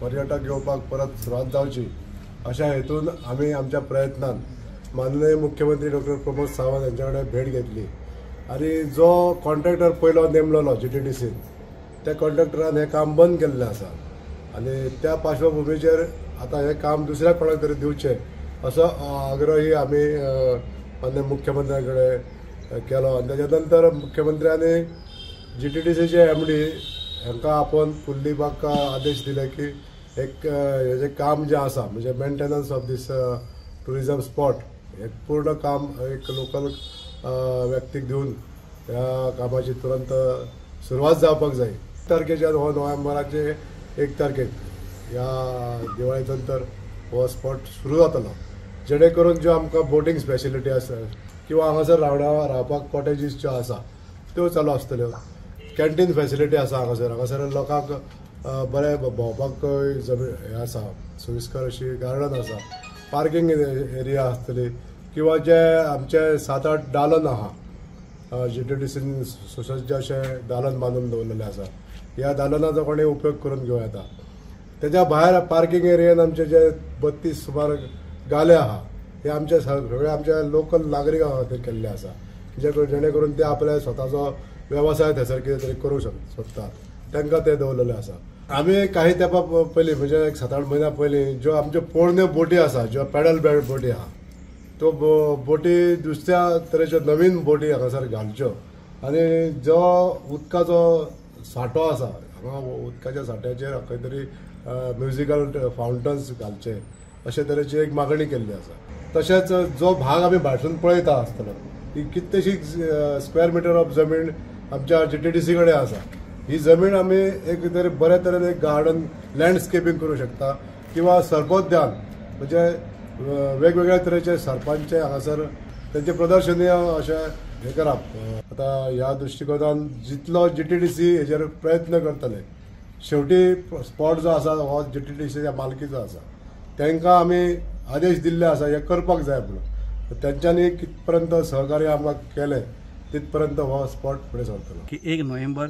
पर्यटक येवपाक परत सुरवात जावची अशा हेतून आमी आमच्या प्रयत्नान माननीय मुख्यमंत्री डॉक्टर प्रमोद सावंत यांच्या कडेन भेट घेतली आनी जो कॉन्ट्रॅक्टर पयलो नेमलेलो GTDCन त्या कॉन्ट्रॅक्टरान हें काम बंद केल्लें आसा आनी त्या पार्श्वभुमीचेर आतां हें काम दुसऱ्या कोणाक तरी दिवचें असो आग्रही आमी माननीय मुख्यमंत्र्यां कडेन केलो आनी तेच्या नंतर मुख्यमंत्र्यांनी GTDCचे MD हांकां आपोवन फुल्ली आदेश दिले की एक हेजें काम जें आसा म्हणजे maintenance of this tourism spot एक पूर्ण काम एक लोकल व्यक्तीक दिवन ह्या कामाची तुरंत सुरवात जावपाक जाय. 1 तारखेच्यान हो नोव्हेंबराचे 1 तारखेक ह्या दिवाळे नंतर हो स्पॉट सुरू जातलो, जेणे करून ज्यो आमकां बोटींग स्पेशलिटी आसा किंवा हांगासर रावपाक कॉटेजीस ज्यो आसा त्यो चालू आसतल्यो, कॅन्टीन फॅसिलिटी आसा हांगासर, हांगासर लोकांक बरें भोंवपाक जमीन हें आसा, सोयिस्कर अशी गार्डन आसा, पार्किंग एरिया आसतली किंवा जे आमचे 7-8 दालन आहा GTDCन सुसज्ज अशें दालन बांदून दवरलेलें आसा, ह्या दालनाचो कोणी उपयोग करून घेवं येता. तेज्या भायर पार्किंग एरियेन आमचे जे 32 सुमार गाले आहा हे आमचे सगळे आमच्या लोकल नागरिकां खातीर केल्ले आसा, जेणे करून ते आपल्या स्वताचो वेवसाय थंयसर कितें तरी करूंक सोदता तांकां ते दवरलेले आसा. आमी काही तेंपा पयलीं म्हणजे एक 7-8 म्हयन्या पयलीं ज्यो आमच्यो पोरण्यो बोटी आसा, ज्यो पॅडल बोटी आहा त्यो बोटी दुसऱ्या तरेच्यो नवीन बोटी हांगासर घालच्यो आनी जो उदकाचो सांठो आसा हांगा उदकाच्या सांठ्याचेर खंय तरी म्युजिकल फावंटन्स घालचे अशे तरेची एक मागणी केल्ली आसा. तशेंच जो भाग आमी भायरसून पळयता आसतलो ही कितलीशी स्क्वेअर मिटर ऑफ जमीन आमच्या GTDC कडेन आसा, ही जमीन आमी एक तरी बरे तरेन एक गार्डन लँडस्केपींग करूं शकता किंवा सर्पोद्यान म्हणजे वेगवेगळ्या तरेचे सर्पांचे हांगासर तेंचे प्रदर्शनीय अशें हें करप. आतां ह्या दृश्टिकोनान जितलो GTDC हेजेर प्रयत्न करतले, शेवटी स्पॉट जो आसा हो GTDCच्या मालकीचो आसा, तांकां आमी आदेश दिल्ले आसा हें करपाक जाय म्हणून, तेंच्यांनी कितपर्यंत सहकार्य आमकां केलें तितपर्यंत हो स्पॉट फुडें सरतलो. की 1 नोव्हेंबर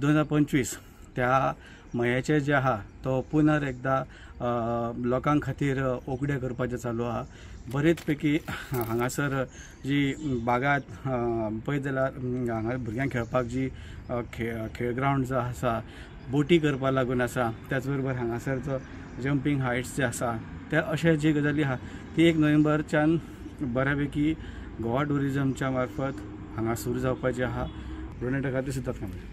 2025 त्या मयाचे जे आहा तो पुनर एकदा लोकां खातीर उगडे करपाचें चालू आहा. बरेच पैकी हांगासर जी बागात पळयत जाल्यार हांगा भुरग्यांक खेळपाक जी खेळ ग्रावंड जो आसा, बोटी करपाक लागून आसा, त्याच बरोबर हांगासर जो जंपींग हायट्स जे आसा ते अशे जी गजाली आहा ती 1 नोव्हेंबरच्यान बऱ्यापैकी गोवा टुरिजमच्या मार्फत हांगा सुरू जावपाची आहा. रोनेटा खातीर सिद्धार्थ कांबळे.